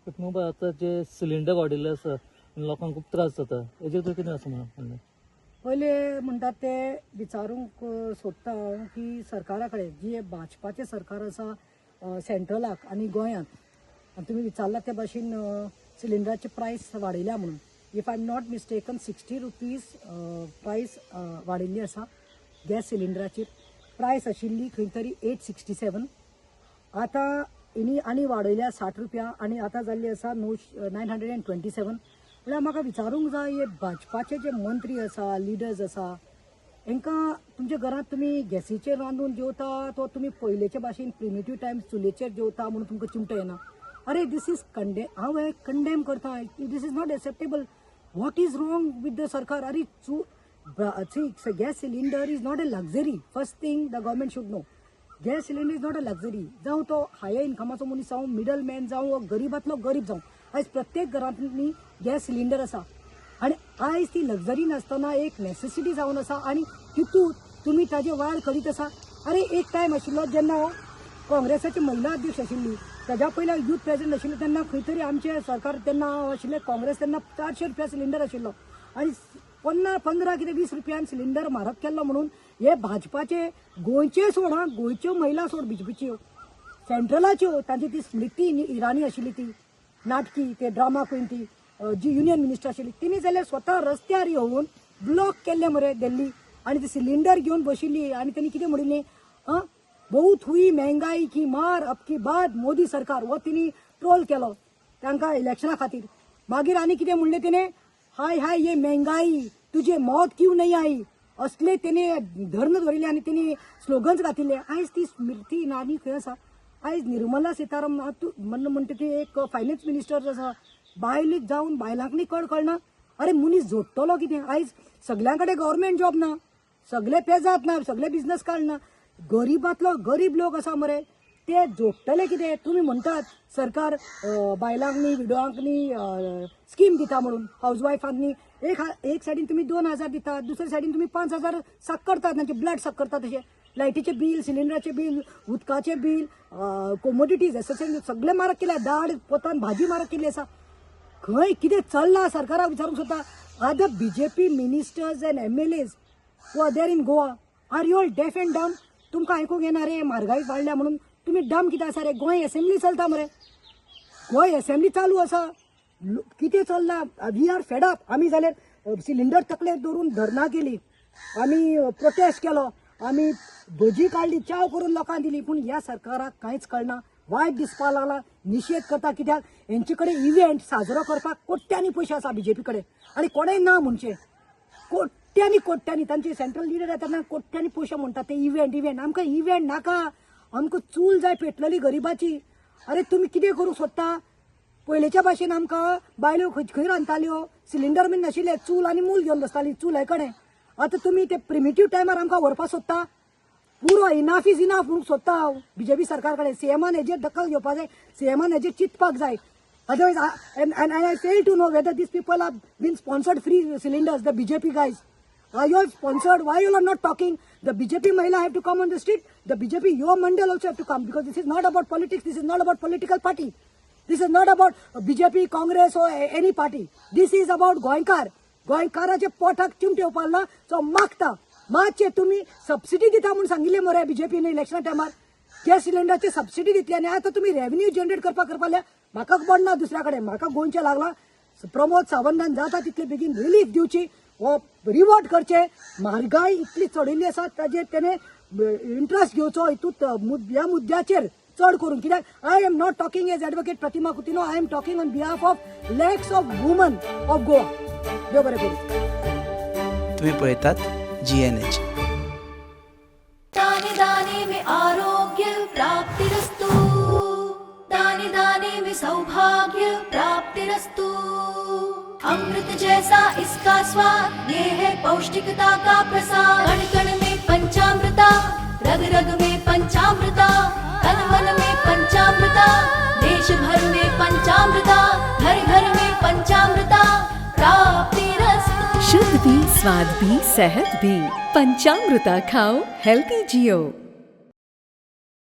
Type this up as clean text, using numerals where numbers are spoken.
प्रतिमा, आतां जे सिलिंडर वाडिल्ले आसा आनी लोकांक खूब त्रास जाता, हेजेर तुवें कितें आसा म्हणणें? पयले म्हणटात ते विचारूंक सोदता हांव की सरकारा कडेन जी भाजपाचें सरकार आसा सेंट्रलाक आनी गोंयांत, आनी तुमी विचारला ते भाशेन सिलिंडराचे प्रायस वाडयल्या म्हणून, if I am not mistaken 60 rupees price वाडिल्ली आसा गॅस सिलिंडराचेर. प्रायस आशिल्ली खंय तरी 867, आतां हेणी आनी वाडयल्या 60 रुपया आनी आतां जाल्ली आसा णव 927. म्हळ्यार म्हाका विचारूंक जाय, हे भाजपाचे जे मंत्री आसा, लिडर्स आसा, हेंकां तुमच्या घरांत तुमी गॅसीचेर रांदून जेवता तो तुमी पयलेचे भाशेन प्रिमिटीव टायम्स चुलीचेर जेवता म्हणून तुमकां चिमटो येना? अरे, this is कंडे हांव हें कंडेम करता. This is not acceptable. What is wrong with the सरकार? अरे, चू see, gas cylinder is not a luxury. First thing the government should know, gas cylinder is not a luxury. जावं तो higher इन्कमाचो मनीस जावं, मिडल मॅन जावं, वो गरिबांतलो गरीब जावं, आयज प्रत्येक घरांतनी गॅस सिलिंडर आसा आनी आयज ती लक्झरी नासतना एक नेसेसिटी जावन आसा आनी तितूंत तुमी ताजे वाड करीत आसा. अरे, एक टायम आशिल्लो जेन्ना काँग्रेसाची महिला अध्यक्ष आशिल्ली, ताज्या पयलीं युथ प्रेसिडेंट आशिल्ले, तेन्ना खंय तरी आमचें सरकार तेन्ना आशिल्लें काँग्रेस, तेन्ना 400 रुपया सिलिंडर आशिल्लो आनी 15 कितें 20 रुपयान सिलिंडर म्हारग केल्लो म्हणून हे भाजपाचे गोंयचे सोड, हा, गोंयच्यो महिला सोड, बीजेपीच्यो सेंट्रलाच्यो, तांची ती स्मृती इराणी आशिल्ली, ती नाटकी ते ड्रामा क्वीन, ती जी युनियन मिनिस्टर आशिल्ली, तिणी जाल्यार स्वता रस्त्यार येवन ब्लॉक केल्ले मरे दिल्ली आनी ती सिलिंडर घेवन बशिल्ली आनी तेणी कितें म्हणिल्लें? आं, "बहुत हुई महंगाई की मार, अब की बार मोदी सरकार." हो तिणी ट्रोल केलो तांकां इलेक्शना खातीर. मागीर आनी कितें म्हणलें तिणें? "हाय हाय ये महंगाई, तुझे मौत क्यों नहीं आई?" असले तेणे धर्ण दवरिल्ले आनी तेणी स्लोगन्स घातिल्ले. आयज ती स्मृती इराणी खंय आसा? आयज निर्मला सीताराम म्हणटा ती एक फायनान्स मिनिस्टर आसा, बायल जावन बायलांक कळ कळना. अरे, मनीस जोडटलो कितें? आयज सगल्यां कडेन गव्हर्मेंट जॉब ना, सगळे पेजात ना, सगळे बिझनस काडना, गरिबांतलो गरीब लोक आसा मरे, ते जोडटले कितें? तुमी म्हणटात सरकार बायलांक न्ही, विडोवांक न्ही स्कीम दिता म्हणून, हावज वायफांक न्ही. एक सायडीन तुमी 2000 दितात, दुसऱ्या सायडीन तुमी 5000 सक करतात, तांचे ब्लड सक करतात. तशें लायटीचें बील, सिलिंडराचें बील, उदकाचें बील, कोमोडिटीज एसेन्शियल सगळें म्हारग केल्या. दाळ पोतान भाजी म्हारग केल्ली आसा. खंय कितें चल्लां सरकाराक विचारूंक सोदता. Are the BJP ministers and MLAs who are there in Goa, are you all deaf and dumb? तुमकां आयकूंक येना रे? म्हारगाय वाडल्या म्हणून तुमी डम कितें आसा रे? गोंय एसेंब्ली चलता मरे, गोंय एसेंब्ली चालू आसा. कितें चल्लां? We are fed up. आमी जाल्यार सिलिंडर तकलेर दवरून धरणां केली, आमी प्रोटेस्ट केलो, आमी भजी काडली, च्याव करून लोकांक दिली, पूण ह्या सरकाराक कांयच कळना. वायट दिसपाक लागला. निशेध करता कित्याक हेंचे कडेन इव्हेंट साजरो करपाक कोट्यांनी पयशे आसा बीजेपी कडेन आनी कोणें ना म्हणचें, कोट्यांनी कोट्यांनी तांचे सेंट्रल लिडर येतना कोट्यांनी पयशे म्हणटात ते इव्हेंट इव्हेंट. आमकां इव्हेंट नाका, आमकां चूल जाय पेटलेली गरिबाची. अरे, तुमी कितें करूंक सोदता? पयलेच्या भाशेन आमकां बायल्यो खंय खंय रांदताल्यो, सिलिंडर बीन नाशिल्ले, चूल आनी मूल घेवन बसताली चूल कडेन. आतां तुमी ते प्रिमिटीव टायमार आमकां व्हरपाक सोदता. पुरो, enough is enough म्हणूंक सोदता हांव बीजेपी सरकार कडेन. सीएमान हेजेर दखल घेवपाक जाय, सीएमान हेजेर चिंतपाक जाय. Otherwise, and I fail to know whether these people are been sponsored free cylinders. The BJP guys, are you all sponsored? Why you are not talking? The BJP महिला have to come on the street. The BJP Yuva Mandal also have to come, because this is not about politics. This is not about political party. This is not about BJP, Congress or any party. This is about गोंयकार. गोंयकाराच्या पोटाक चिमटे येवपाक ना so मागता मातशें. तुमी subsidy दिता म्हूण सांगिल्लें मरे बीजेपीन इलेक्शना टायमार. गॅस सिलिंडरची सबसिडी दितली आनी आतां तुमी रेव्हेन्यू जनरेट करपाक करपाक लागल्या. म्हाका खबर ना दुसऱ्या कडेन, म्हाका गोंयचें लागलां. प्रमोद सावंतान जाता तितले बेगीन रिलीफ दिवची हो रिवॉर्ड करचे. म्हारगाय इतली चडिल्ली आसा, ताजेर तेणे इंट्रस्ट घेवचो हितूंत ह्या मुद्द्याचेर चड करून, कित्याक I am not talking as Advocate Pratima Coutinho, I am talking on behalf of lakhs of women of Goa. देव बरें करूं. तुम्ही पळयतात जीएनएच. दाने दाने में आरोग्य प्राप्तिरस्तु, दाने दाने में सौभाग्य प्राप्तिरस्तु. अमृत जैसा इसका स्वाद, ये है पौष्टिकता का प्रसाद. कण कण में पंचामृता, रग रग में पंचामृता, तन मन में पंचामृता, देश भर में पंचामृता, घर घर में पंचामृता प्राप्तिरस्तु. शुद्ध भी, स्वाद भी, सेहत भी. पंचामृता खाओ, हेल्दी जियो.